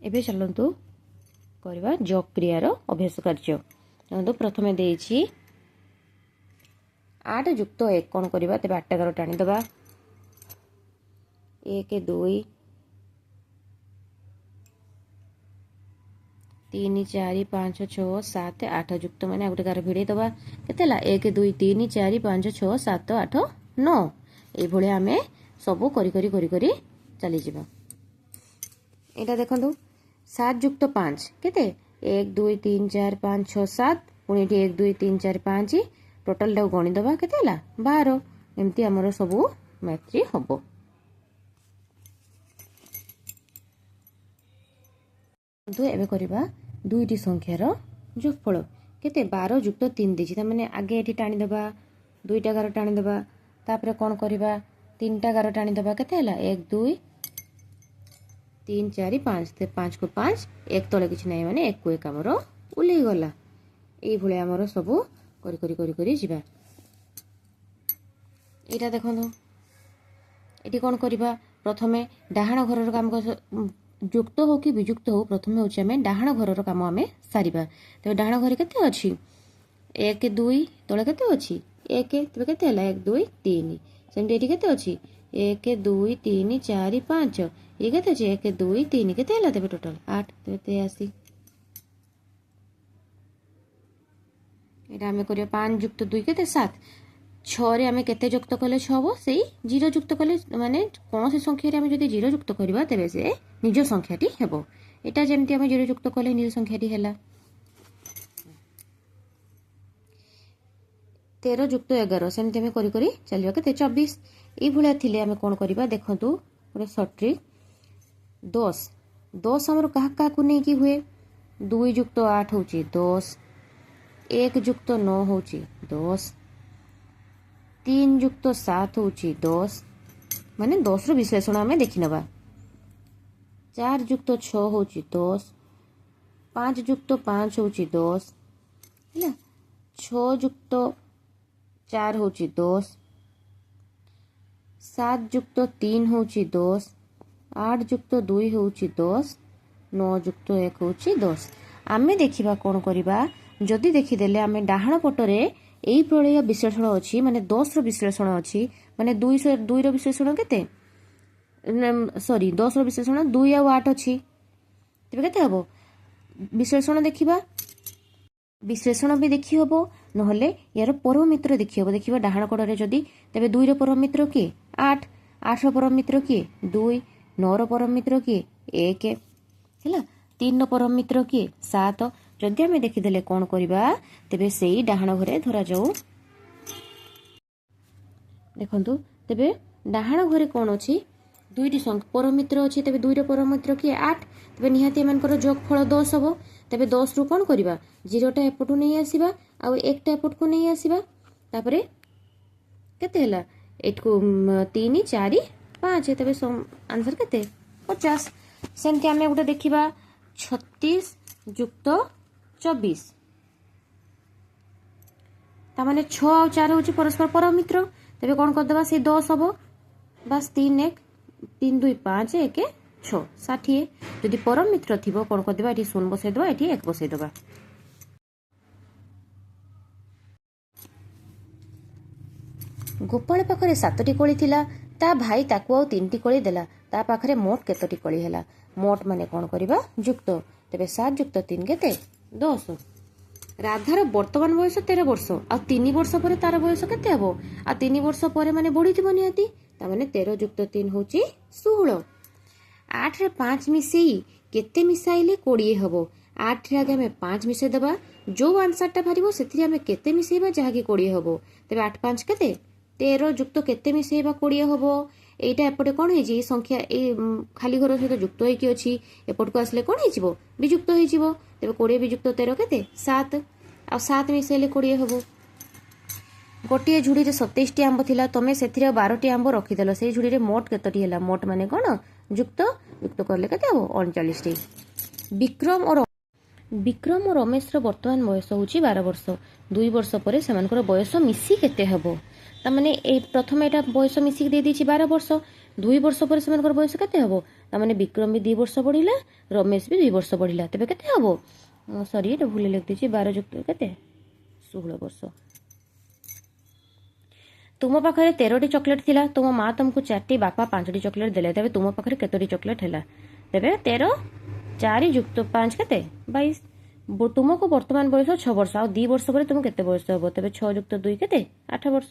ଏବେ ଚାଲନ୍ତୁ କରିବା ଯୋଗ କ୍ରିୟାର ଅଭ୍ୟାସ କାର୍ଯ୍ୟ। ଦେଖନ୍ତୁ, ପ୍ରଥମେ ଦେଇଛି 8 ଯୁକ୍ତ 1। କ'ଣ କରିବା? ତେବେ 8ଟା ଗାର ଟାଣିଦେବା। 1, 2, 3, 4, 5, 6, 7, 8। ଯୁକ୍ତ ମାନେ ଆଉ ଗୋଟେ ଗାର ଭିଡ଼େଇ ଦେବା। କେତେ ହେଲା? 1, 2, 3, 4, 5, 6, 7, 8, 9। ଏଇଭଳିଆ ଆମେ ସବୁ କରି କରି କରି କରି ଚାଲିଯିବା। ଏଇଟା ଦେଖନ୍ତୁ, 7 ଯୁକ୍ତ 5 କେତେ? 1, 2, 3, 4, 5, 6, 7। ପୁଣି ଏଠି 1, 2, 3, 4, 5। ଟୋଟାଲଟାକୁ ଗଣିଦେବା, କେତେ ହେଲା? 12। ଏମିତି ଆମର ସବୁ ମ୍ୟାଥ୍ଟି ହେବ। ଏବେ କରିବା ଦୁଇଟି ସଂଖ୍ୟାର ଯୋଗଫଳ କେତେ? 12 ଯୁକ୍ତ 3 ଦେଇଛି। ତାମାନେ ଆଗେ ଏଠି ଟାଣିଦେବା, ଦୁଇଟା ଗାର ଟାଣିଦେବା। ତାପରେ କ'ଣ କରିବା? ତିନିଟା ଗାର ଟାଣିଦେବା। କେତେ ହେଲା? 1, 2, 3, 4, 5। 5କୁ 5, 1 ତଳେ କିଛି ନାହିଁ, ମାନେ 1କୁ 1 ଆମର ଓହ୍ଲେଇ ଗଲା। ଏଇଭଳିଆ ଆମର ସବୁ କରି କରି କରି କରି ଯିବା। ଏଇଟା ଦେଖନ୍ତୁ, ଏଠି କ'ଣ କରିବା? ପ୍ରଥମେ ଡାହାଣ ଘରର କାମ, ଯୁକ୍ତ ହଉ କି ବିଯୁକ୍ତ ହଉ, ପ୍ରଥମେ ହେଉଛି ଆମେ ଡାହାଣ ଘରର କାମ ଆମେ ସାରିବା। ତେବେ ଡାହାଣ ଘରେ କେତେ ଅଛି? 1, 2, ତଳେ କେତେ ଅଛି? 1। ତେବେ କେତେ ହେଲା? 1, 2, 3। ସେମିତି ଏଠି କେତେ ଅଛି? 1, 2, 3, 4, 5। ଇଏ କେତେ ଅଛି? 1, 2, 3। କେତେ ହେଲା ତେବେ ଟୋଟାଲ? 8। ତେବେ 83। ଏଇଟା ଆମେ କରିବା 5 ଯୁକ୍ତ 2 କେତେ? 7। 6ରେ ଆମେ କେତେ ଯୁକ୍ତ କଲେ 6 ହେବ? ସେଇ 0 ଯୁକ୍ତ କଲେ, ମାନେ କୌଣସି ସଂଖ୍ୟାରେ ଆମେ ଯଦି 0 ଯୁକ୍ତ କରିବା ତେବେ ସେ ନିଜ ସଂଖ୍ୟାଟି ହେବ। ଏଇଟା ଯେମିତି ଆମେ 0 ଯୁକ୍ତ କଲେ ନିଜ ସଂଖ୍ୟାଟି ହେଲା। 13 ଯୁକ୍ତ 11, ସେମିତି ଆମେ କରି କରି ଚାଲିବା। କେତେ? 24। ଏଇଭଳିଆ ଥିଲେ ଆମେ କ'ଣ କରିବା? ଦେଖନ୍ତୁ, ଗୋଟେ ସର୍ଟ ଟ୍ରିକ୍। 10, 10 ଆମର କାହା କାହାକୁ ନେଇକି ହୁଏ? 2 ଯୁକ୍ତ 8 ହେଉଛି 10, 1 ଯୁକ୍ତ 9 ହେଉଛି 10, 3 ଯୁକ୍ତ 7 ହେଉଛି 10, ମାନେ 10ର ବିଶ୍ଳେଷଣ ଆମେ ଦେଖିନେବା। 4 ଯୁକ୍ତ 6 ହେଉଛି 10, 5 ଯୁକ୍ତ 5 ହେଉଛି 10 ହେଲା, 6 ଯୁକ୍ତ 4 ହେଉଛି 10, 7 ଯୁକ୍ତ 3 ହେଉଛି 10, 8 ଯୁକ୍ତ 2 ହେଉଛି 10, 9 ଯୁକ୍ତ 1 ହେଉଛି 10। ଆମେ ଦେଖିବା କ'ଣ କରିବା? ଯଦି ଦେଖିଦେଲେ ଆମେ ଡାହାଣ ପଟରେ ଏଇ ପ୍ରଳୟ ବିଶ୍ଳେଷଣ ଅଛି, ମାନେ 10ର ବିଶ୍ଳେଷଣ ଅଛି, ମାନେ 2ର ବିଶ୍ଳେଷଣ କେତେ, ସରି, 10ର ବିଶ୍ଳେଷଣ 2 ଆଉ 8 ଅଛି, ତେବେ କେତେ ହେବ? ବିଶ୍ଳେଷଣ ଦେଖିବା, ବିଶ୍ଳେଷଣ ବି ଦେଖି ହେବ, ନହେଲେ ୟାର ପରମ ମିତ୍ର ଦେଖି ହେବ। ଦେଖିବା ଡାହାଣ କଡ଼ରେ ଯଦି, ତେବେ 2ର ପରମ ମିତ୍ର କିଏ? 8। 8ର ପରମ ମିତ୍ର କିଏ? 2। 9ର ପରମ ମିତ୍ର କିଏ? 1 ହେଲା। 3ର ପରମ ମିତ୍ର କିଏ? 7। ଯଦି ଆମେ ଦେଖିଦେଲେ କ'ଣ କରିବା? ତେବେ ସେଇ ଡାହାଣ ଘରେ ଧରାଯାଉ, ଦେଖନ୍ତୁ, ତେବେ ଡାହାଣ ଘରେ କ'ଣ ଅଛି? ଦୁଇଟି ପରମ ମିତ୍ର ଅଛି। ତେବେ 2ର ପରମ ମିତ୍ର କିଏ? 8। ତେବେ ନିହାତି ଏମାନଙ୍କର ଯୋଗଫଳ 10 ହେବ। ତେବେ 10ରୁ କ'ଣ କରିବା? 0ଟା ଏପଟୁ ନେଇ ଆସିବା ଆଉ 1ଟା ଏପଟକୁ ନେଇ ଆସିବା। ତାପରେ କେତେ ହେଲା? ଏଠୁ 3, 4, 5। ତେବେ ଆନ୍ସର କେତେ? 50। ସେମିତି ଆମେ ଗୋଟେ ଦେଖିବା 36 ଯୁକ୍ତ 24। ତାମାନେ 6 ଆଉ 4 ହେଉଛି ପରସ୍ପର ପରମ ମିତ୍ର। ତେବେ କ'ଣ କରିଦେବା? ସେଇ 10 ହେବ ବାସ୍। 3, 1, 3, 2, 5, 1, 6, 60। ଯଦି ପରମ ମିତ୍ର ଥିବ କ'ଣ କରିଦେବା? ଏଠି 0 ବସାଇଦେବା, ଏଠି 1 ବସାଇଦେବା। ଗୋପାଳ ପାଖରେ 7ଟି କୋଳି ଥିଲା, ତା ଭାଇ ତାକୁ ଆଉ 3ଟି କୋଳି ଦେଲା, ତା ପାଖରେ ମୋଟ କେତୋଟି କୋଳି ହେଲା? ମୋଟ ମାନେ କ'ଣ କରିବା? ଯୁକ୍ତ। ତେବେ 7 ଯୁକ୍ତ 3 କେତେ? 10। ରାଧାର ବର୍ତ୍ତମାନ ବୟସ 13 ବର୍ଷ, ଆଉ 3 ବର୍ଷ ପରେ ତାର ବୟସ କେତେ ହେବ? ଆଉ 3 ବର୍ଷ ପରେ ମାନେ ବଢିଥିବ ନିହାତି, ତାମାନେ 13 ଯୁକ୍ତ 3 ହେଉଛି 16। 8ରେ 5 ମିଶେଇ କେତେ ମିଶାଇଲେ 20 ହେବ? 8ରେ ଆଗେ ଆମେ 5 ମିଶାଇ ଦେବା, ଯେଉଁ ଆନ୍ସରଟା ବାହାରିବ ସେଥିରେ ଆମେ କେତେ ମିଶାଇବା ଯାହାକି 20 ହେବ। ତେବେ 8 5 କେତେ? 13। ଯୁକ୍ତ କେତେ ମିଶାଇବା 20 ହେବ? ଏଇଟା ଏପଟେ କ'ଣ ହେଇଛି? ଏଇ ସଂଖ୍ୟା ଏଇ ଖାଲି ଘର ସହିତ ଯୁକ୍ତ ହେଇକି ଅଛି, ଏପଟକୁ ଆସିଲେ କ'ଣ ହେଇଯିବ? ବିଯୁକ୍ତ ହେଇଯିବ। ତେବେ 20 ବିଯୁକ୍ତ 13 କେତେ? 7। ଆଉ 7 ମିଶାଇଲେ 20 ହେବ। ଗୋଟିଏ ଝୁଡ଼ିରେ 27ଟି ଆମ୍ବ ଥିଲା, ତମେ ସେଥିରେ ଆଉ 12ଟି ଆମ୍ବ ରଖିଦେଲ, ସେଇ ଝୁଡ଼ିରେ ମୋଟ କେତୋଟି ହେଲା? ମୋଟ ମାନେ କ'ଣ? ଯୁକ୍ତ। ଯୁକ୍ତ କଲେ କେତେ ହେବ? 39ଟି। ବିକ୍ରମ ଓ ରମେଶର ବର୍ତ୍ତମାନ ବୟସ ହେଉଛି 12 ବର୍ଷ। 2 ବର୍ଷ ପରେ ସେମାନଙ୍କର ବୟସ ମିଶି କେତେ ହେବ? ତାମାନେ ଏଇ ପ୍ରଥମେ ଏଇଟା ବୟସ ମିଶିକି ଦେଇଦେଇଛି 12 ବର୍ଷ। 2 ବର୍ଷ ପରେ ସେମାନଙ୍କର ବୟସ କେତେ ହେବ? ତାମାନେ ବିକ୍ରମ ବି 2 ବର୍ଷ ବଢ଼ିଲା, ରମେଶ ବି 2 ବର୍ଷ ବଢ଼ିଲା। ତେବେ କେତେ ହେବ? ସରି, ଏଇଟା ଭୁଲ ଲେଖିଦେଇଛି। 12 ଯୁକ୍ତ କେତେ? 16 ବର୍ଷ। ତୁମ ପାଖରେ 13ଟି ଚକୋଲେଟ୍ ଥିଲା। ତୁମ ମା ତୁମକୁ ଚାରିଟି, ବାପା ପାଞ୍ଚଟି ଚକୋଲେଟ୍ ଦେଲେ। ତେବେ ତୁମ ପାଖରେ କେତୋଟି ଚକୋଲେଟ୍ ହେଲା? ତେବେ 13, ଚାରି ଯୁକ୍ତ ପାଞ୍ଚ କେତେ? 22। ତୁମକୁ ବର୍ତ୍ତମାନ ବୟସ 6 ବର୍ଷ। ଆଉ 2 ବର୍ଷ ପରେ ତୁମକୁ କେତେ ବୟସ ହେବ? ତେବେ 6 ଯୁକ୍ତ 2 କେତେ? 8 ବର୍ଷ।